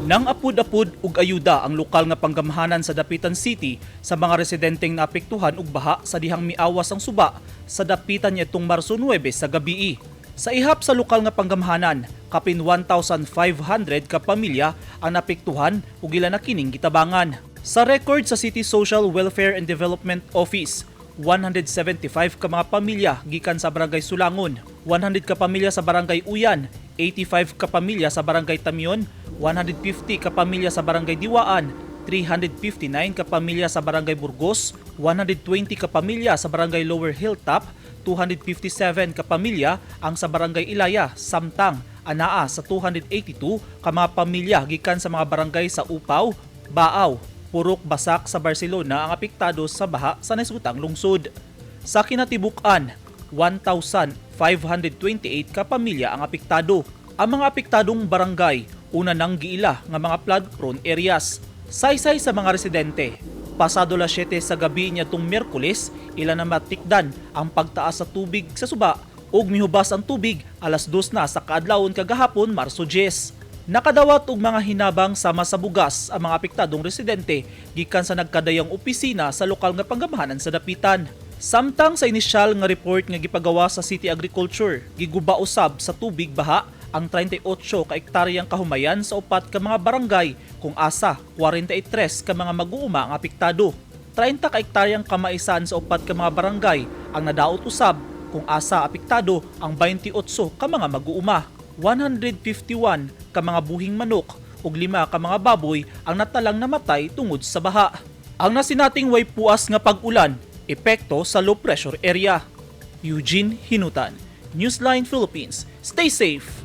Nang apud-apud ug ayuda ang lokal nga panggamhanan sa Dapitan City sa mga residenteng naapektuhan og baha sa dihang miawas ang suba sa Dapitan niadtong Marso 9 sa gabii. Sa ihap sa lokal nga panggamhanan, kapin 1,500 ka pamilya ang naapektuhan ug ila na kining gitabangan. Sa record sa City Social Welfare and Development Office, 175 ka mga pamilya gikan sa Barangay Sulangon, 100 ka pamilya sa Barangay Uyan, 85 ka pamilya sa Barangay Tamion, 150 ka pamilya sa Barangay Diwaan, 359 ka pamilya sa Barangay Burgos, 120 ka pamilya sa Barangay Lower Hilltop, 257 ka pamilya ang sa Barangay Ilaya, samtang anaa sa 282 ka mga pamilya gikan sa mga barangay sa Upaw, Baaw, Purok Basak sa Barcelona ang apektado sa baha sa nasutang lungsod. Sa kinatibuk-an, 1,528 ka pamilya ang apektado. Ang mga apektadong barangay, una nang giila nga mga flood-prone areas. Saysay sa mga residente, pasado las 7 sa gabi niadtong Miyerkules, ila na matikdan ang pagtaas sa tubig sa suba ug mihubas ang tubig alas 2 na sa kaadlawon kagahapon, Marso 10. Nakadawat og mga hinabang sama sa bugas ang mga apektadong residente gikan sa nagkadayang opisina sa lokal nga panggamhanan sa Dapitan. Samtang sa inisyal nga report nga gipagawa sa City Agriculture, giguba usab sa tubig baha ang 38 ka ektaryang kahumayan sa upat ka mga barangay kung asa 43 ka mga mag-uuma ang apektado. 30 ka ektaryang kamaisan sa upat ka mga barangay ang nadaot usab kung asa apektado ang 28 ka mga mag-uuma. 151 ka mga buhing manok ug 5 ka mga baboy ang natalang namatay tungod sa baha. Ang nasinating way puas nga pag-ulan, epekto sa low pressure area. Eugene Hinutan, Newsline Philippines. Stay safe.